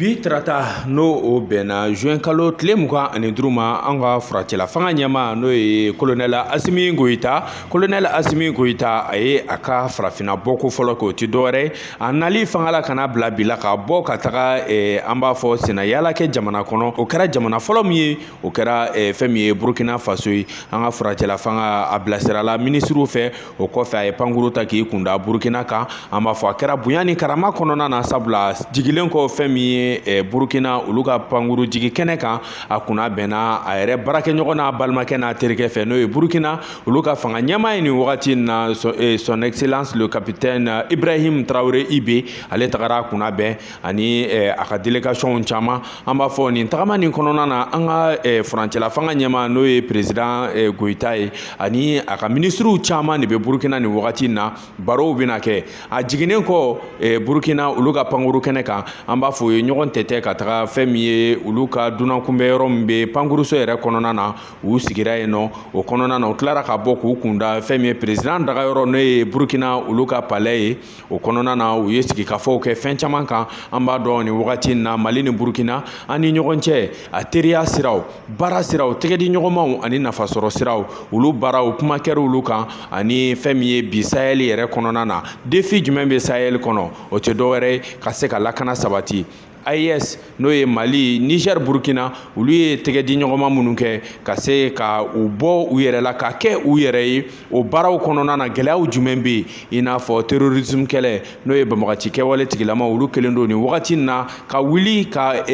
Bi tarata, n'o o bɛnna juin kalo tile 25 ma, an ka furancɛla fanga ɲɛmaa, n'o ye colonel Asimi Goyita, colonel Asimi Goyita, a ye a ka farafinna bɔko fɔlɔ kɛ. O tɛ dɔwɛrɛ, a nali fanga la ka na bila bi la ka bɔ ka taga, an b'a fɔ, senna yaala kɛ jamana kɔnɔ. O kɛra jamana fɔlɔ min ye, o kɛra fɛn min ye Burukina Faso ye. An ka furancɛla fanga, a bilasirala minisiriw fɛ. O kɔfɛ, a ye pankuru ta k'i kunda Burukina kan. An b'a fɔ a kɛra bonya ni karama kɔnɔna na, sabula jigilen kɔ fɛn min ye Burukina olu ka pankuru jigi kɛnɛ kan, a kunna bɛnna a yɛrɛ baarakɛɲɔgɔn n'a balimakɛ n'a terikɛ fɛ, n'o ye Burukina olu ka fanga ɲɛmaa ye nin wagati in na, Son Excellence le capitaine Ibrahim Traoré IB. Ale tagara a kunna bɛn ani a ka délégation caman. An b'a fɔ nin tagama nin kɔnɔna na, an ka furancɛla fanga ɲɛmaa, n'o ye président Goyita ye, ani a ka minisiriw caman de bɛ Burukina nin wagati in na. Barow bɛna kɛ. A jiginnen kɔ Burukina olu ka pankuru kɛnɛ kan, an b'a fɔ o ye ɲɔgɔn tɛtɛ ka taga fɛn min ye olu ka dunan kunbɛ yɔrɔ min bɛ pankuruso yɛrɛ kɔnɔna na. U sigira yen nɔ. O kɔnɔna na, u tilara ka bɔ k'u kunda fɛn min ye président dagayɔrɔ, n'o ye Burukina olu ka palais ye. O kɔnɔna na, u ye sigikafɔw kɛ fɛn caman kan. An b'a dɔn nin wagati in na, Mali ni Burukina, an ni ɲɔgɔn cɛ, a teriya siraw, baara siraw, tɛgɛdi ɲɔgɔnmaw ani nafasɔrɔ siraw, olu baaraw kuma kɛra olu kan. Ani fɛn min ye bi Sahel yɛrɛ kɔnɔna na, défi jumɛn bɛ Sahel kɔnɔ? O tɛ dɔwɛrɛ ye ka se ka lakana sabati. AES, n'o ye Mali, Niger, Burkina, olu ye tɛgɛ di ɲɔgɔnma minnu kɛ ka se ka u bɔ u yɛrɛ la ka kɛ u yɛrɛ ye, o baaraw kɔnɔna na, gɛlɛyaw jumɛn bɛ yen, i n'a fɔ terrorisme kɛlɛ, n'o ye banbagaci kɛwale tigilama, olu kɛlen don nin wagati in na ka wuli ka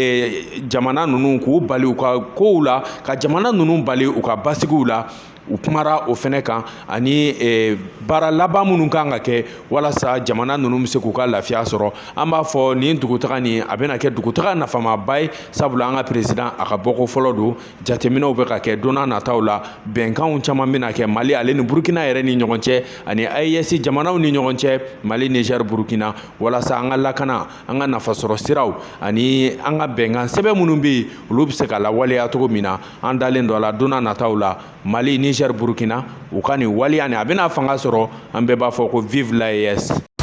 jamana ninnu k'u bali u ka kow la, ka jamana ninnu bali u ka basigiw la. U kumara o fɛnɛ kan, ani baara laban minnu kan ka kɛ walasa jamana ninnu bɛ se k'u ka lafiya sɔrɔ. An b'a fɔ nin dugutaga nin, a bɛna kɛ dugutaga nafamaba ye, sabula an ka président a ka bɔko fɔlɔ don. Jateminɛw bɛ ka kɛ don n'a nataw la, bɛnkanw caman bɛna kɛ Mali ale ni Burukina yɛrɛ ni ɲɔgɔn cɛ, ani AES jamanaw ni ɲɔgɔn cɛ, Mali, Niger, Burukina, walasa an ka lakana, an ka nafasɔrɔ siraw ani an ka bɛnkan sɛbɛn minnu bɛ yen, olu bɛ se ka lawaleya cogo min na. An dalen don a la, don n'a nataw la, Mali, Niger, Burukina, u ka nin waleya nin, a bɛna fanga sɔrɔ. An bɛɛ b'a fɔ ko vive l'AES.